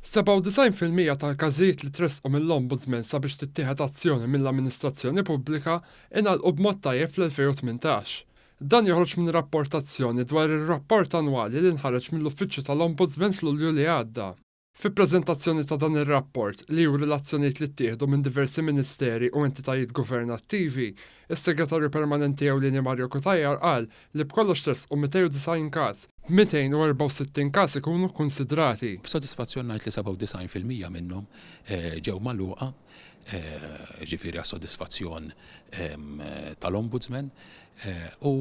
97% tal-każijiet li tressqu mill-Ombudsman sabiex tittieħed azzjoni mill-amministrazzjoni pubblika ingħalqu b'mod tajjeb fl-2018. Dan joħroġ minn rapport azzjoni dwar ir-rapport annwali li nħareġ mill-Uffiċċju tal-Ombudsman f'Lulju li għadda. Fi preżentazzjoni ta' dan ir-rapport, li juri l-azzjonijiet li ttieħdu minn diversi ministeri u entitajiet governattivi, is-Segretarju Permanenti Ewlieni Mario Cutajar qal li b'kollox tressqu 290 każ, b'264 każ ikunu kkunsidrati. B'sodisfazzjon ngħid li 97% minnhom ġew magħluqa, jiġifieri għas-sodisfazzjon tal-Ombudsman, u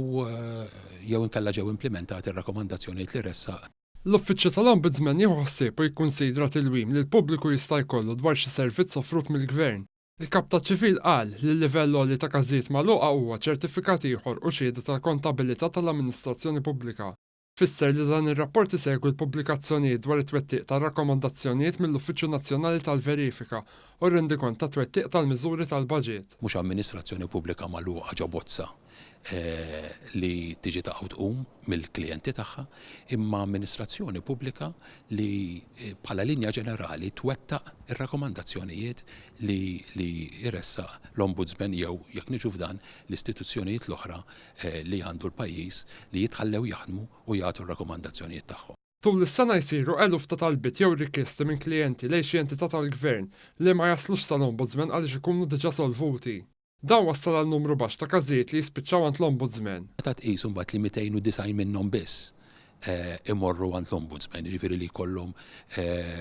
jew inkella ġew implimentati r-rakkomandazzjonijiet li ressaq. L-Uffiċċju tal-Ombudsman jieħu ħsieb u jikkunsidra tilwim li l-pubbliku jista' jkollu dwar xi servizz offrut mill-Gvern. Il-Kap taċ-Ċivil qal li l-livell għoli ta' każijiet magħluqa huwa ċertifikat ieħor u xhieda tal-kontabilità tal-amministrazzjoni pubblika. Fisser li dan ir-rapport isegwi l-pubblikazzjonijiet dwar it-twettiq tar-rakkomandazzjonijiet mill-Uffiċċju Nazzjonali tal-Verifika u r-rendikont tat-twettiq tal-miżuri tal-baġit. Mhux amministrazzjoni pubblika magħluqa ġo bozza li tiġi taqa' u tqum mill-klijenti tagħha, imma amministrazzjoni pubblika li bħala linja ġenerali twettaq ir-rakkomandazzjonijiet li li jressaq l-Ombudsman jew, jekk niġu f'dan, l-istituzzjonijiet l-oħra li għandu l-pajjiż li jitħallew jaħdmu u jagħtu r-rakkomandazzjonijiet tagħhom. Tul is-sena jsiru eluf ta' talbiet jew rikjesti minn klijenti lejn xi entità tal-Gvern li ma jaslux sal-Ombudsman għaliex ikunu diġà solvuti. Dan wassal għal numru baxx ta' każijiet li jispiċċaw għand l-Ombudsman. Meta tqis imbagħad li 290 minnhom biss imorru għand l-Ombudsman, jiġifieri li jkollhom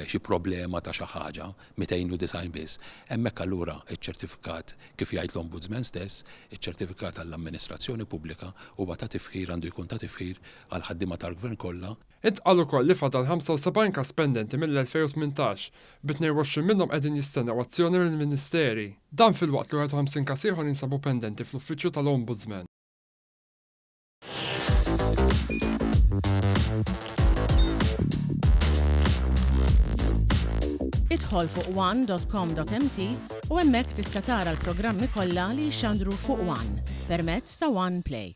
xi problema ta' xi ħaġa, 290 biss, hemmhekk allura ċ-ċertifikat, kif jgħid l-Ombudsman stess, iċ-ċertifikat għall-amministrazzjoni pubblika huwa ta' tifħir, għandu jkun ta' tifħir għall-ħaddiema tal-Gvern kollha. Intqal ukoll li fadal 75 każ pendenti mill-2018, bi 22 minnhom qegħdin jistennew azzjoni mill-Ministeri. Dan filwaqt li 51 każ ieħor jinsabu pendenti fl-Uffiċċju tal-Ombudsman. Idħol fuq one.com.mt u hemmhekk tista' tara l-programmi kollha li jixxandru fuq One permezz ta' One Play.